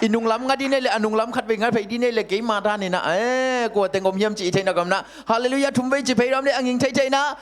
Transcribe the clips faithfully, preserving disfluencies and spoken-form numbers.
I nunglam nga ding nei le, a nunglam khat vei nga phei ding nei le, keima danin ah, eh, kua teng om hiam ci i theihna kamna. Halleluiah, thum vei ci phei ram le, a nging theithei na.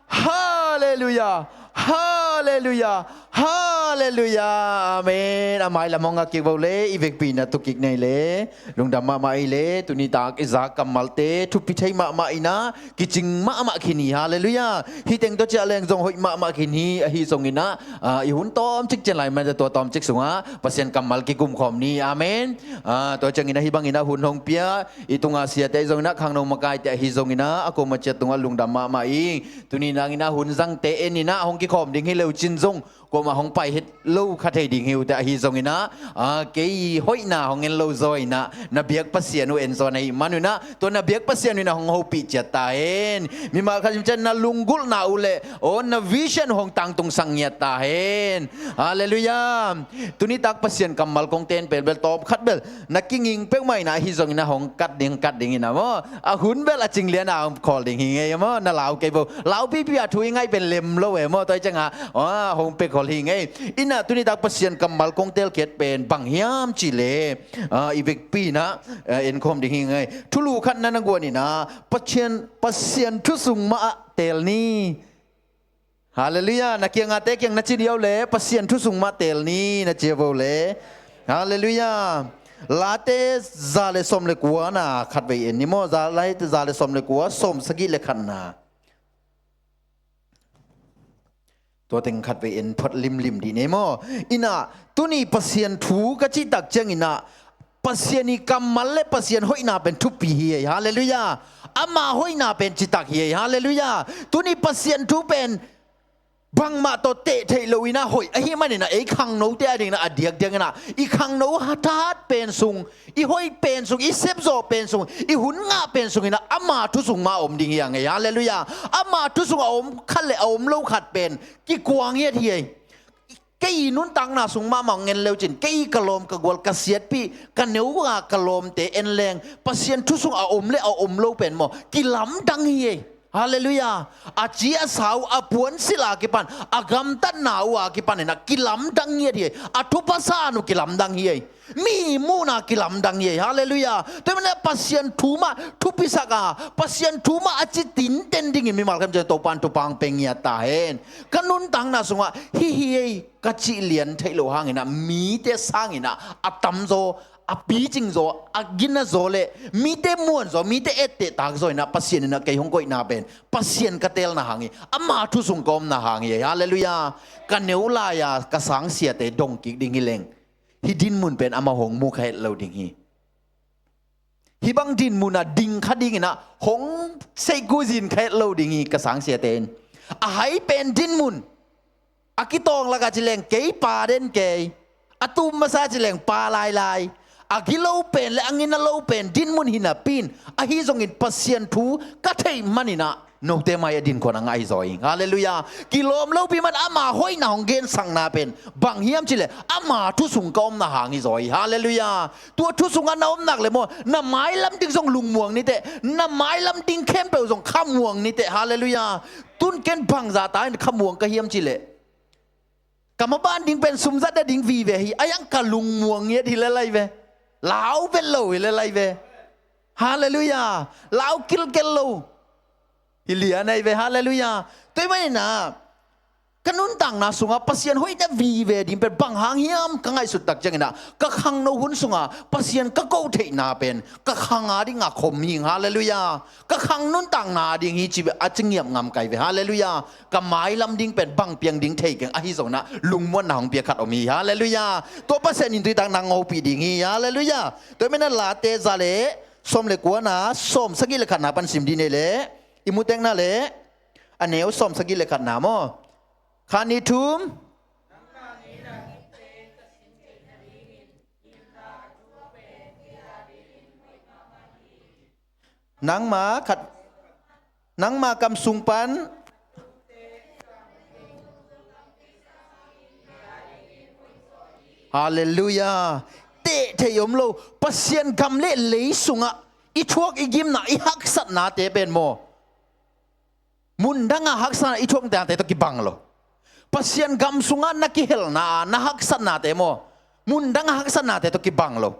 Halleluiah. Halleluiah. Halleluiah. Amen. A mailam hong a kik vo le, i vekpi na tu kik nei le. Lungdam mahmah i le, tuni tak i za kammalte, thupi thei mahmah i na, kicing mahmah khin hi. Halleluiah. Hi teng tawh ciah leng zong hoih mahmah khin hi, ahi zongin ah, ah, i hun tawmcik cian lai man tua tawmcik sungah Pasian kammal kikum khawm ni. Amen. Ah, tua ciangin ah hi bangin ah hun hong pia, i tunga siate zongin ah khangno makaite ahi zongin ah a koma ciat tungah lungdam mahmah i. Tuni nangin ah hun zangte enin ah hong kikhawm ding hi leu cin zong, kuamah hong pai het lo kha thei ding hi uh teh ahi zongin ah, ah, kei hoihna hong en lo zaw in ah, na biak Pasian uh en zaw na hi man un ah, tua na biak Pasian uh in ah hong hopih ciat ta hen. Mimal khat in cian na lunggulhna uh le, aw, na vision hong tangtungsak ngiat ta hen. Halleluiah. Tuni tak Pasian kammal kong ten pel bel tawp khat bel na kinging peuhmah in ah, ahi zongin ah hong kat ding, kat ding in ah maw. A hun bel a cing lian a hong khawl ding hi ngei maw, na lau kei bo. Lau pipi a thu i ngaih pen lem lo e maw, tua i ciangah, ah, hong pek khawl hi ngei. In ah tuni tak Pasian kammal kong telkhiat pen bang hiam cih le, ah, i vekpi in ah, eh, en khawm ding hi ngei. Thulu khatna na guan in ah, Pasian, Pasian thu sung mah ah teel ni. Halleluiah. Na kiangahte kiang na ci diau le, Pasian thu sung mah teel ni, na ci a vo le. Halleluiah. Late za le sawm le kua na khat vei en ni maw, za, Late za le sawm le kua, sawm sagih le khatna. Tua teng khat vei en phot limlim dih ni maw. In ah, tuni Pasian thu ka cih tak ciangin ah, Pasian i kammal le Pasian hoihna pen thupi hi ei. Halleluiah. Ama hoihna pen citak hi ei. Halleluiah. Tuni Pasian thu pen bangmah tawh teh theih lo in ah hoih ahih manin ah, ei khangnote a dingin ah a diakdiak in ah, i khangno thahat pen sung, i hoih pen sung, i sepzawh pen sung, i hun ngah pen sungin ah ama thu sung mah a om ding hi a ngei. Halleluiah. Ama thu sung a om khat le a om lo khat pen kikuang hiat hi ei. Kei i nuntakna sung mahmah ngen leu cin, kei ka lawm ka gual ka siatpih, ka neu a ka lawmte en leng, Pasian thu sung a om le a om lo pen maw, kilamdang hi ei. Halleluiah. A ci a sau, a puansilh a kipan, a gamtatna uh a kipan in ah kilamdang ngiat hi ei. A thupha sa uh kilamdang hi ei. Mi muhna kilamdang hi ei. Halleluiah. Tua manin ah Pasian thu mah thupisak a, Pasian thu mah a ci tinten dingin mimal khat ciat Topa'n thupha hong pia ngiat ta hen. Ka nuntakna sungah hih hi ei ka cih lian theih loh hangin ah, mite sangin ah a tamzaw, a picingzaw, a ginazaw le mite muanzaw, mite etteh takzaw in ah Pasian in ah kei hong koihna pen Pasian ka teelna hang hi, ama thu sung ka omna hang hi. Halleluiah. Ka neu lai-a ka sangsiate dong kik ding hi leng, hih dinmun pen amau hong mu kha het lo ding hi. Hih bang dinmun ah ding kha dingin ah hong seihkuzin kha het lo ding hi, ka sangsiate in. A hai pen dinmun, a kitawng lakah ci leng kei pa den kei, a tum masa ci leng pa lailai, a gilo pen le a ngina lo pen dinmun hi napi in, ahi zongin Pasian thu ka theih manin ah note mai a dinkhuan a ngah hi zaw hi. Halleluiah. Kilawm lopi man ama hoihna hong gensakna pen bang hiam cih leh ama thu sung ka omna hang hi zaw hi. Halleluiah. Tua thu sungah na om nak leh maw, na mailam ding zong lungmuang ni teh, na mailam ding khempeuh zong khamuang ni teh. Halleluiah. Tun ken bangzah ta in khamuang ka hiam cih leh, ka maban ding pen sum zat nading vive hi, a iang ka lungmuang ngiat hi le lai ve. Lau vet lo hi le lai ve. Halleluiah. Lau kilkel lo hi lian ahi ve. Halleluiah. Tua ahih manin ah ka nuntakna sungah Pasian hoihna vive ding pen bang hang hiam ka ngaihsut tak ciangin ah, ka khangno hun sungah Pasian ka koh theihna pen ka khang a dingah khom hi ing. Halleluiah. Ka khang nuntakna ding hi ci a ci ngiap ngam kai ve. Halleluiah. Ka mailam ding pen bang piang ding thei keng, ahi zongin ah lungmuanna hong pia khat om hi. Halleluiah. Tua Pasian in tui tak nang hong hopih ding hi. Halleluiah. Tua ahih manin ah Late za le sawm le kuana, sawm sagih le khatna pan sim dih ni leh, i mu tekna leh, a neu sawm sagih le khatna maw. Khat, nih, thum. Nangma khat, nangma kam sung pan. Halleluiah. Teh thei om lo. Pasian gam le lei sungah i thuak i gimna, i haksatnate pen maw, mundang a haksatna i thuaknate tawh kibang lo. Pasian gam sungah na kihelna, na haksatnate maw, Mundang a haksatnate tawh kibang lo.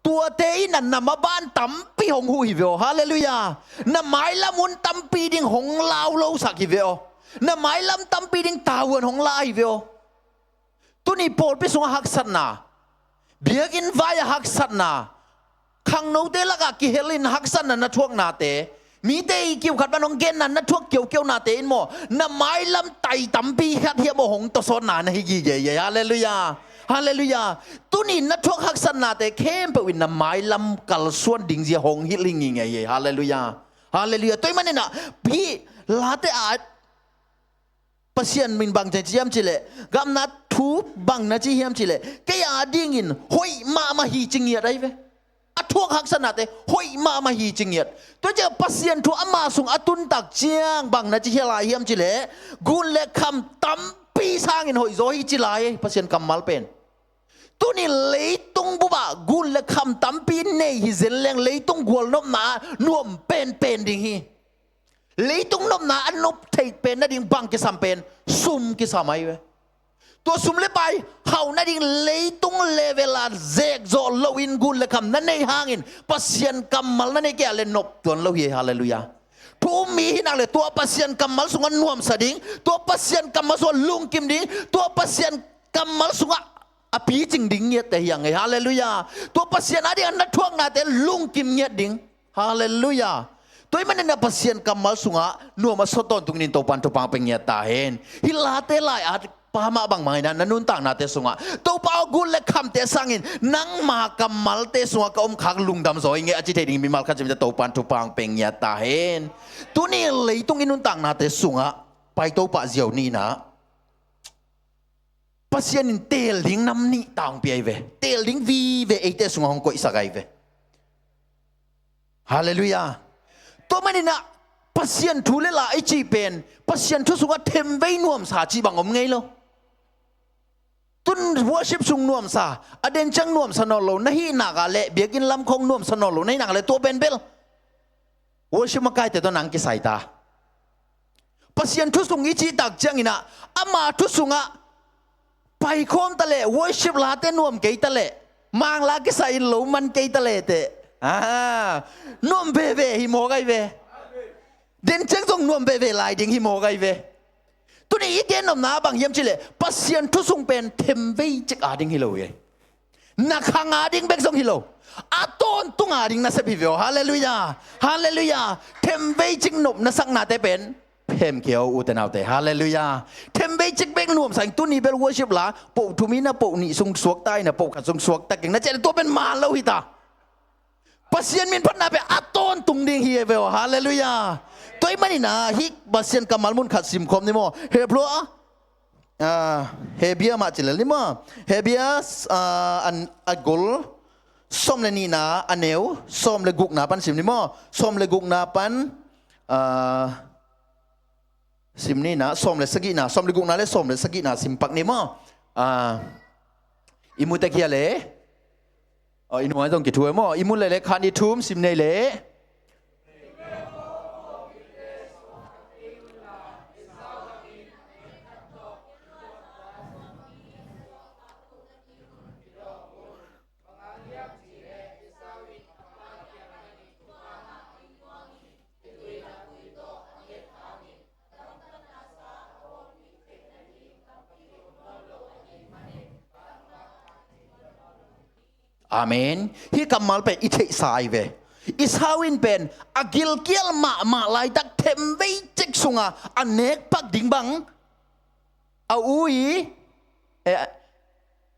Tuate in a na maban tampi hong huh hi ve aw. Halleluiah. Na mailam hun tampi ding hong laulosak hi ve aw. Na mailam tampi ding tavuan hong la hi ve aw. Tuni pawlpi sungah haksatna, biakinn vai-ah haksatna, khangnote lakah kihelin haksatna na thuaknate, mite i kiu khat pan hong genna na thuak kiaukiaunate in maw, na mailam tai tampi khat hiam aw hong tawsawtna na hi gige hi. Halleluiah. Halleluiah. Tuni na thuak haksatnate khempeuh in na mailam kalsuan ding zia hong hilh hi ngingei hi. Halleluiah. Halleluiah. Tua ahih maninah hih late ah Pasian in bang ci hiam cih leh, gamna thu bang na ci hiam cih leh, kei a dingin hoih mahmah hi ci ngiat ahi ve. A thuak haksatnate hoih mahmah hi ci ngiat. Tua ciang Pasian thu ama sung a tun tak ciang bang na ci hi lai hiam cih leh, gun le kham tampi sangin hoih zaw hi ci lai, Pasian kammal pen. Tuni leitung bupah gun le kham tampi nei hi zen leng leitung gualnopna nuam penpen ding hi. Leitung nopna a nop theih pen nading bang kisam pen, sum kisam ahi ve. Tua sum le pai hauh nading leitung level a zekzawh loin gun le kham na neih hangin Pasian kammal na neih kei a le nop tuan lo hi. Halleluiah. Thu um mi hi nak le tua Pasian kammal sungah nuamsa ding, tua Pasian kammal sungah lungkim ding, tua Pasian kammal sungah a picing ding ngiatte hi a ngei. Halleluiah. Tua Pasian a ding a na thuaknate lungkim ngiat ding. Halleluiah. Tua ahih manin a Pasian kammal sungah nuam a sawt tawntungin Topan thupha pia ngiat ta hen. Hih late lai-at pa mah bangmah in a na nuntaknate sungah, Topa aw, gun le khamte sangin nangma kammalte sungah ka om khak lungdam zaw hi ngei a ci thei ding mimal khat cimte Topan thupha pia ngiat ta hen. Tuni leitung i nuntaknate sungah pai Topa ziau ni in a Pasian in teel ding nam nih ta hong pia hi ve. Teel ding vive eite sungah hong koihsak ahi ve. Halleluiah. Tua manin a Pasian thu le la i cih pen, Pasian thu sungah themvei nuamsa cih bang om ngei lo. Tun worship sung nuamsa, a den ciang nuamsa nawn lo na hih nak a le, biakinn lam khawng nuamsa nawn lo na hih nak a le, tua pen bel worship makaite tawh nang kisai ta. Pasian thu sung i cih tak ciangin a, ama thu sungah paikhawm ta leh, worship late nuam kei ta leh, Mangla kisai in lo man kei ta leh teh, ah, nuam veve hi mawk ahi ve. Den ciang zong nuam veve lai ding hi mawk ahi ve. Tuni i gen nopna bang hiam cih leh, Pasian thu sung pen themvei cik a ding hi lo hi. Na khang a ding bek zong hi lo, a tawntung a ding nasep hi ve aw. Halleluiah. Halleluiah. Themvei cik nop na saknate pen phem kei aw, ute naute. Halleluiah. Themvei cik bek nuamsa ing. Tuni bel worship la poh thum in a, poh nih sung suakta in a, poh khat sung suakta keng na ci a le, tua pen man lo hi ta. Pasian min phatna pen a tawntung ding hi ve aw. Halleluiah. Tua ahih manin a hih Pasian kammal mun khat simkhawm ni maw. Hebru a, ah, Hebia mah ci lel ni maw. Hebia, ah, an, a gol sawm le nihna, a neu sawm le gukna pan sim ni maw. Sawm le gukna pan, ah, sim ni na, sawm le sagihna, sawm le gukna le sawm le sagihna sim pak ni maw. Ah, i mu tek hia le. Oh, i nuai zong kithuai maw. I mu le le khan i thum sim nei le. Amen. Hih kammal pen i theihsa ahi ve. Esau in pen a gilkial mahmah laitak themvei cik sunga a nekpak ding bang a u i, eh,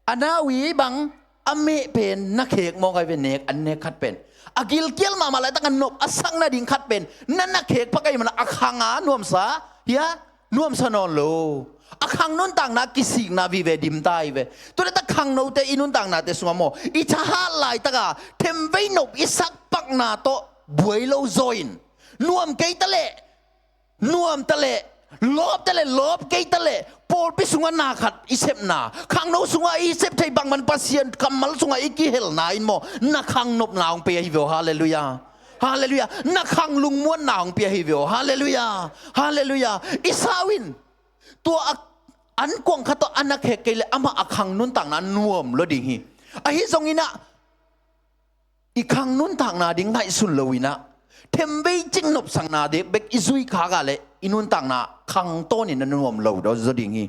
a nau i bang a meh pen na khek mawk ahi ve. Nek, an nek khat pen a gilkial mahmah laitak a nop a sak nading khat pen na na khek pak ahi mana a khang a nuamsa hia, nuamsa nawn lo. A khang nuntakna kisikna vive dim ta ahi ve. Tua leta khangnote i nuntaknate sungah maw, i thahat laitaka themvei nop i sak pakna tawh buai lo zaw in, nuam kei ta leh, nuam ta leh, lawp ta leh, lawp kei ta leh, pawlpi sungah na khat i sepna, khangno sungah i sep thei bangman Pasian kammal sungah i kihelna in maw, na khangnopna hong pia hi ve aw. Halleluiah. Halleluiah. Na khang lungmuanna hong pia hi ve aw. Halleluiah. Halleluiah. Esau in tua a an kuang khat tawh a na khek kei le amah a khang nuntakna nuam lo ding hi. Ahi zongin ah i khang nuntakna ding ngaihsun lo in ah, themvei cing nopsakna dek bek i zui khak a le i nuntakna khang tawnin a nuam lo zaw ding hi.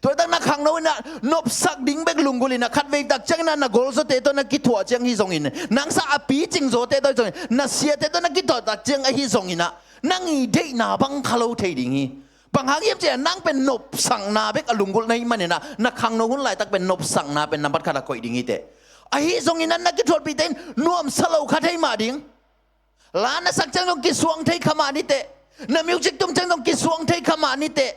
Tua tak na khang no in ah nopsak ding bek lunggulh in ah, khatvei tak ciangin ah na golzawte tawh na kithuah ciang hi zongin, nangsa a picing zawte tawh hi zongin, na siate tawh na kithuah tak ciang ahi zongin ah, nang i deihna bang kha lo thei ding hi. Bang hang hiam cih leh nang pen nopsakna bek a lunggulh na hih manin ah, na khang no hun laitak pen nopsakna pen nambat khat a koih ding hi teh. Ahi zongin ah na kithuahpihte in nuamsa lo kha thei mah ding. La na sak ciang zong kisuang thei kha mah ni teh. Na music tum ciang zong kisuang thei kha mah ni teh.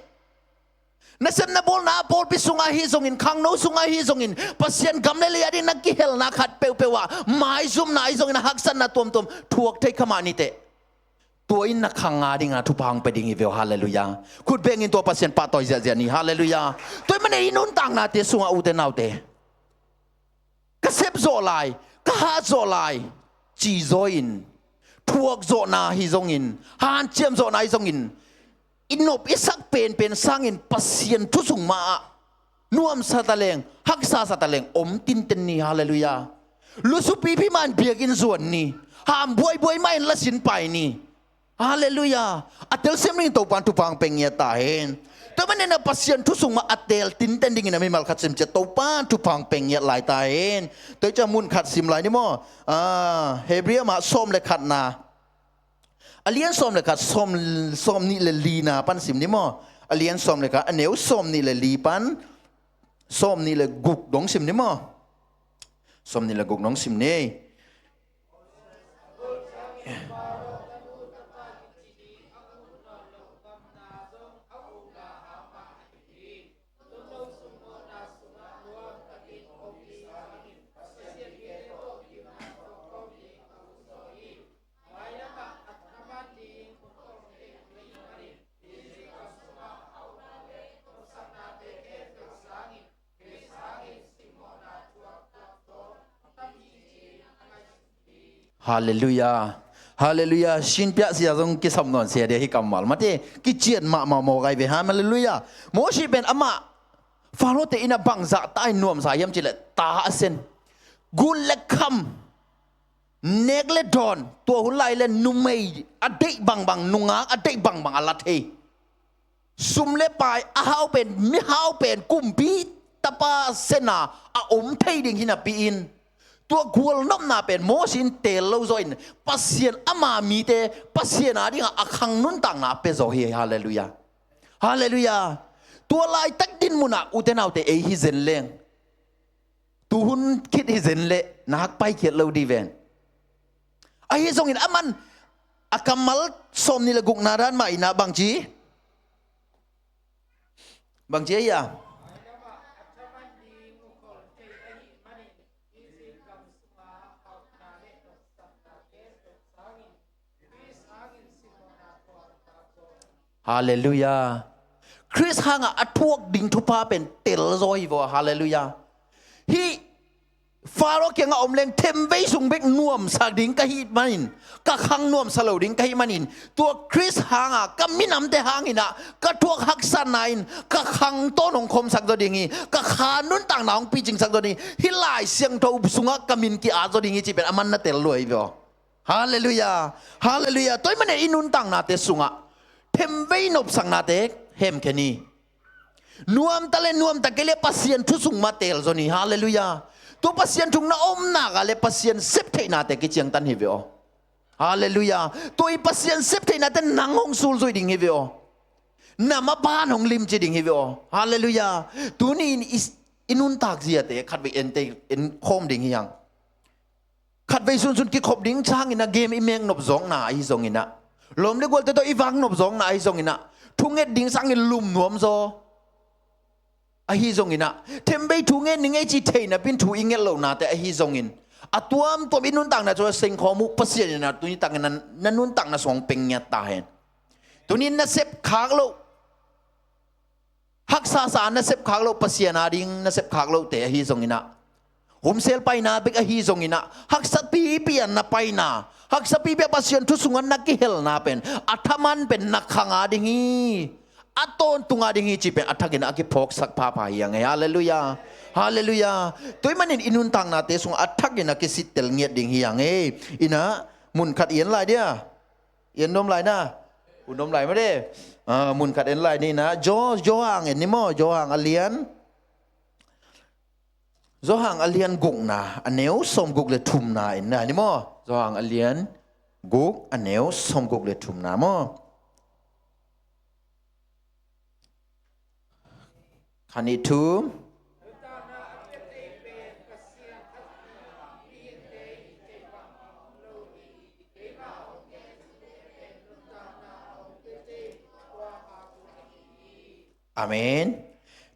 Nasepna bawlna a pawlpi sungah hi zongin, khangno sungah hi zongin, Pasian gam le lei a ding na kihelna khat peuhpeuh ah maizumna ahi zongin, a haksatna tuamtuam thuak thei kha mah ni teh. Tua in na khang a dingin thupha hong pia ding hi ve aw. Halleluiah. Khut bengin tua Pasian pahtawi ziahziah ni. Halleluiah. Tua ahih manin i nuntaknate sungah, ute naute, ka sep zawh lai, ka hat zawh lai, ci zaw in, thuak zawhna hi zongin, hanciam zawhna hi zongin, i nop i sak penpen sangin Pasian thu sung mah ah nuamsa ta leng, haksa sa ta leng om tinten ni. Halleluiah. Lusu pipi mah in biakinn zuan ni. Ham buaibuai mah in lasin pai ni. Halleluiah. A telsiam dingin Topa'n thupha hong pia ngiat ta hen. Tua manin ah Pasian thu sung mah a teel tinten dingin a mimal khat sim ciat Topa'n thupha hong pia ngiat lai ta hen. Tua hi ciang mun khat sim lai ni maw. Ah, Hebrew mah sawm le khatna, a lian sawm le khat, sawm, sawm nih le lina pan sim ni maw. A lian sawm le khat, a neu sawm nih le li pan sawm nih le guk dong sim ni maw. Sawm nih le guk dong sim ni. Halleluiah. Halleluiah. Sinpiah sia zong kisam nawn sia dia hi kammal. Mate, kician mahmah mawk ai ve. Halleluiah. Mosi pen amah Faro te in a bangzah ta in nuamsa hiam cih leh ta a sen. Gun le kham, nek le dawn, tua hun lai le numei a deih bangbang, nungak a deih bangbang a la thei. Sum le pai a hau pen, mihau pen, kumpi tapa sena a om thei ding hi napi in, tua gualnopna pen Mosi in teel lo zaw in, Pasian ama mite Pasian a dingah a khang nuntakna a pia zaw hi. Halleluiah. Halleluiah. Tua laitak din munah, ute naute, ei hi zen leng, tuhun khit hi zen leh na hak paikhiat lo dih ven. Ahi zongin aman a kammal sawm nih le gukna dan mah in ah bangci, bangci ahi a, Halleluiah. Khrist hangah a thuak ding thupha pen tel zaw hi vaw. Halleluiah. Hih Faro kiangah om leng themvei sung bek nuamsa ding ka hih manin, ka khang nuamsa lo ding ka hih manin, tua Khrist hangah ka minamte hanginah ka thuak haksatna in ka khang tawn hong khawmsak zaw ding hi. Ka kha nuntakna hong picingsak zaw ding hi. Hih Lai Siangtho sungah ka min ki-at zaw ding hi cih pen aman na tel lua hi vaw. Halleluiah. Halleluiah. Tua ahih manin i nuntaknate sungah themvei nopsaknate hemkhia ni. Nuamta le nuamta kei le Pasian thu sung mah teel zaw ni. Halleluiah. Tua Pasian thu sung na om nak a le Pasian sep theihnate kiciangtan hi ve aw. Halleluiah. Tua i Pasian sep theihnate nang hong sulzuih ding hi ve aw. Na maban hong limci ding hi ve aw. Halleluiah. Tuni in i, i nuntak ziate khatvei en te, en khawm ding hi hang. Khatvei sunsun kikhop ding sangin a game i mek nop zawkna ahi zonginah, lawm le gualte tawh i vak nop zawkna ahi zonginah, thunget ding sangin lum nuam zaw ahi zonginah, themvei thu ngen ning ei ci thei napin thu i nget lohnate ahi zongin, a tuamtuam i nuntakna cu a sengkhawm uh Pasian inah tuni takin na, na nuntakna sung hong pia ngiat ta hen. Tuni na sep khak loh, haksa sa na sep khak loh, Pasian a ding na sep khak lohte ahi zonginah, humsel paina bek ahi zonginah, haksa pipi a na paina, haksa pipi a Pasian thu sungah na kihelna pen, a thaman pen na khang a ding hi. a tawntung a ding hi cih pen a thakin a kiphawksak phapha hi hang ei. Halleluiah. Halleluiah. Tua ahih manin i nuntaknate sungah a thakin a kisittel ngiat ding hi hang ei. Inah mun khat i en lai dia. I en nuam lai na. Hun nuam lai mah de. Ah, mun khat en lai ni na. Johan en ni maw, Johan a lian. Johan a lian gukna a neu sawmguk le thumna en lai ni maw. Johan a lian guk a neu sawmguk le thumna maw. Khat, nih, thum. Amen.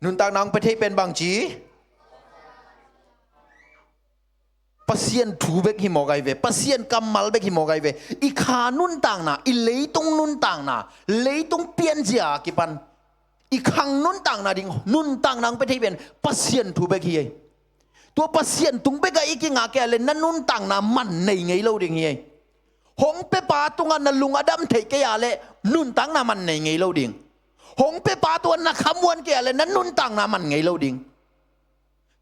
Nuntakna hong pia thei pen bangci? Pasian thu bek hi mawk ahi ve, Pasian kammal bek hi mawk ahi ve. I kha nuntakna, i leitung nuntakna, leitung pianzia a kipan i khang nuntakna ding nuntakna hong pia thei pen Pasian thu bek hi ei. Tua Pasian tung bekah i kingak kei a le na nuntakna man nei ngei lo ding hi ei. Hong piapa tungah na lung a dam theih kei a le nuntakna man nei ngei lo ding. Hong piapa tungah na khamuan kei a le na nuntakna man ngei lo ding.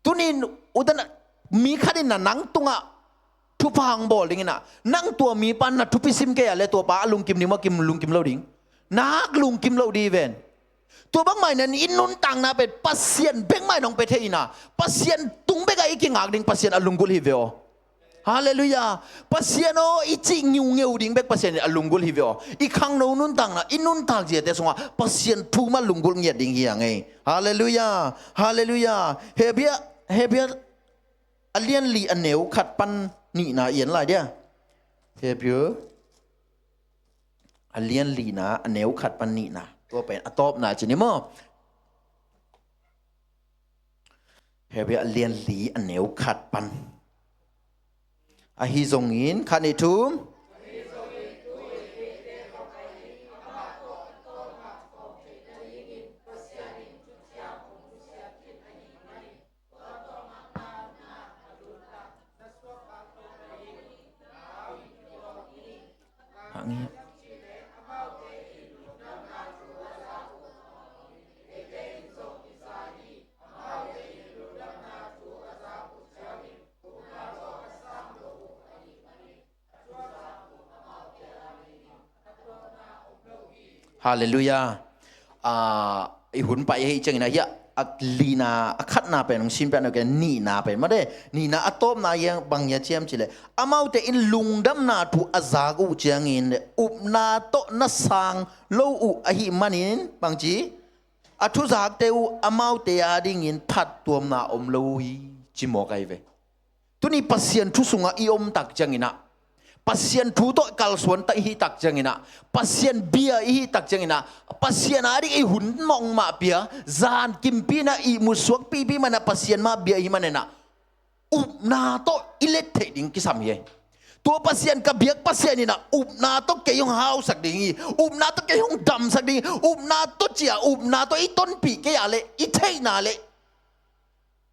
Tunin utan mi khat in na nang tungah thupha hong bawl ding inah nang tua mipa na thupi sim kei a le tuapa a lungkim ding maw, kim lungkim lo ding. Nak lungkim lo di ven. Tua bangmah in i nuntakna pen Pasian bek mah in hong pia thei inah Pasian tung bekah i kingak ding Pasian a lunggulh hi ve aw. Halleluiah. Pasian aw i cih ngiungeu ding bek Pasian in a lunggulh hi ve aw. I khangno nuntakna, i nuntak ziate sungah Pasian thu mah lunggulh ngiat ding hi hang ei. Halleluiah. Halleluiah. Hebia, Hebia a lian li a neu khat pan nihna i en lai dia. Hebia a lian lina a neu khat pan nihna. Tua pen a tawpna ci ni maw. Hebia a lian li a neu khat pan. Ahi zongin khat, nih, thum. Halleluiah. Ah, i hun pai ahi ciangin ah hiah a lina a khatna pen hong sinpiak nuam kei, nihna pen mah de. Nihna a tawpna hiang bang hiam ciam cileh amaute in lungdamna thu a zak uh ciangin upna tawh na sang lo uh ahih manin bangci a thuzakte uh amaute adingin phattuamna om lo uh hi ci mawk ahi ve. Tuni Pasian thu sungah i om tak cianginah, Pasian thu tawh kalsuan tak i hih tak cianginah, Pasian bia i hih tak cianginah, Pasian ading i hun mawng mah pia, zan kimpi inah ihmu suak pipi manah Pasian mah bia i hih maninah upna tawh i let theih ding kisam hi. Tua Pasian ka biak Pasian inah upna tawh kei hong hausak ding hi, upna tawh kei hong damsak ding hi, upna tawh cia, upna tawh i tonpih kei a leh i theihna leh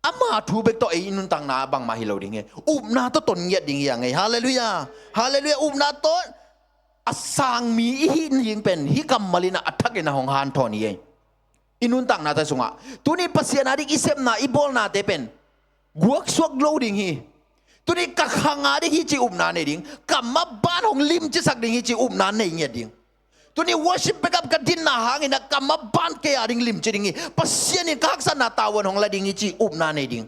ama thu bek tawh ei i nuntakna bangmah hi lo ding hi. Upna tawh ton ngiat ding hi a ngei. Halleluiah. Halleluiah. Upna tawh a sang mi i hih nading pen hih kammal inah a thakin a hong hanthawn hi ei. I nuntaknate sungah tuni Pasian ading i sepna i bawlnate pen guaksuak lo ding hi. Tuni ka khang ading hi ci upna nei ding, ka maban hong limcisak ding hi ci upna nei ngiat ding. Tuni worship backup ka dinna hanginah ka maban kei ading limci ding hi. Pasian in ka haksatna tavuan hong la ding hi ci upna nei ding.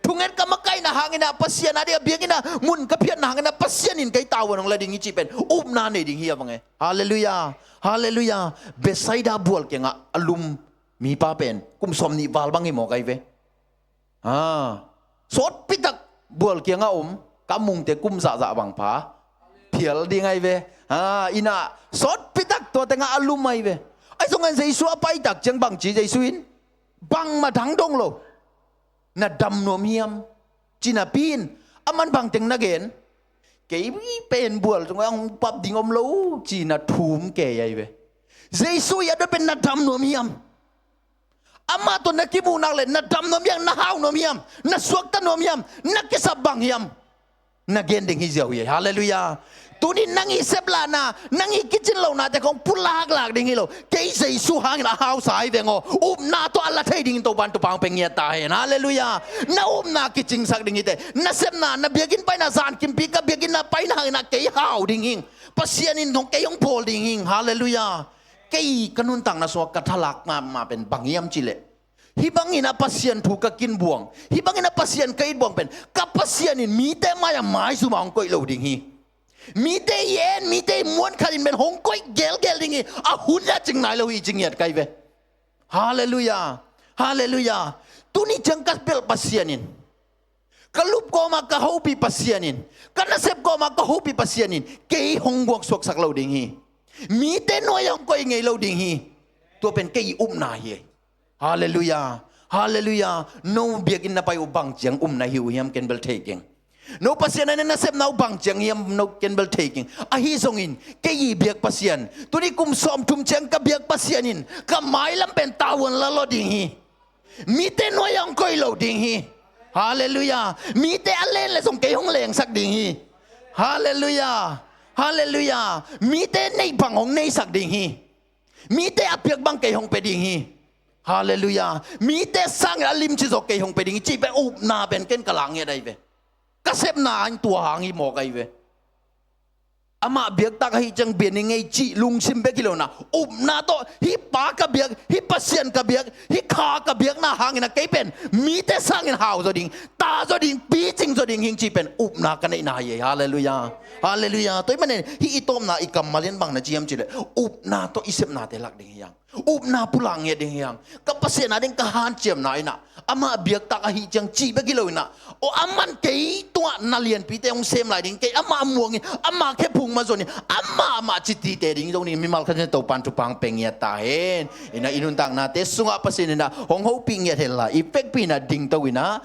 Thunget ka makaihna hanginah Pasian ading a biakinn ah mun ka phiatna hanginah Pasian in kei tavuan hong la ding hi ci pen upna nei ding hi a bang e. Halleluiah. Halleluiah. Bethsaida bual kiangah a lum mipa pen kum sawmnih val bang hi mawk ahi ve. Ha, sawtpitak bual kiangah om, ka mungte kum zahzah bang pha phial ding ahi ve. Ha, inah sawtpitak tua tengah a lum ahi ve. Ahi zongin Jesu a paitak ciang bangci Jesu in bangmah dang dong lo. Na dam nuam hiam? Ci napi in aman bangteng na gen? Kei pen bual tungah hong pap ding om lo, ci na thum kei ahi ve. Jesu i a dot pen na dam nuam hiam? Amah tawh na kimuh nak leh na dam nuam hiam, na hau nuam hiam, na suakta nuam hiam, na kisap bang hiam? Na gen ding hi ziau hi. Halleluiah. Tuni nang i seplahna, nang i kicin lohnate khong pulaklak ding hi lo. Kei Jesu hangin a hausa hi veng aw. Upna tawh a la thei dingin Topan thupha hong pia ngiat ta hen. Halleluiah. Na upna kicingsak ding hi teh. Na sepna, na biakinn paina, zan kimpi ka biakinn na paina hangin a kei hau ding hing. Pasian in hong kei hong bawl ding hing. Halleluiah. Kei ka nuntakna sungah ka thalak mahmah pen bang hiam cih leh, hih bangin a Pasian thu ka kinbuang, hih bangin a Pasian ka itbuang pen, ka Pasian in mite mai-ah maizum a hong koih lo ding hi. Mite i en, mite i muan khat in pen hong koih gelgel ding hi. A hun a cing nai lo hi, ci ngiat ka hi ve. Halleluiah. Halleluiah. Tuni ciang ka belh Pasian in, ka lup kawmah ka hopih Pasian in, ka nasep kawmah ka hopih Pasian in kei hong guaksuaksak lo ding hi. Mite nuai-ah hong koih ngei lo ding hi. Tua pen kei i upna hi. Halleluiah. Halleluiah. No biakinn na pai uh bang ciang upna hi uh hiam, ken bel thei keng. No Pasian a na nasepna uh bang ciang hiam, no ken bel thei keng. Ahi zongin kei i biak Pasian, tuni kum sawmthum ciang ka biak Pasian in ka mailam pen tavuan la lua ding hi. Mite nuai-ah hong koih lo ding hi. Halleluiah. Mite a len leh zong kei hong lengsak ding hi. Halleluiah. Halleluiah. Mite neih bang hong neisak ding hi. Mite a piak bang kei hong pia ding hi. Halleluiah. Mite sangin a limci zaw kei hong pia ding hi, cih pen upna pen ken ka lak ngiat ahi ve. Ka sepna in tua hang hi mawk ahi ve. Amah biaktak ahih ciang bia ni ngei cih lungsim bek hi lo-in ah, upna tawh hih pa ka biak, hih Pasian ka biak, hih kha ka biakna hangin ah kei pen mite sangin hau zaw ding, ta zaw ding, picing zaw ding hing cih pen upna ka neihna hi. Halleluiah. Halleluiah. Tua ahih manin hih i tawpna i kammal in bang na ci hiam cih leh, upna tawh i sepnate lak ding hi hang. Upna pulak ngiat ding hi hang. Ka Pasian a ding ka hanciamna in ah, amah biaktak ahih ciang cih bek hi lo-in ah, aw, aman kei tungah na lianpite hong sem lai ding, kei amah muang in, amah khephung mah zon in, amah, amah citite ding zong ding, mimal khat ciang Topan thupha hong pia ngiat ta hen. In ah i nuntaknate sungah Pasian in ah hong hopih ngiat hen la, i vekpi-in ah dingto in ah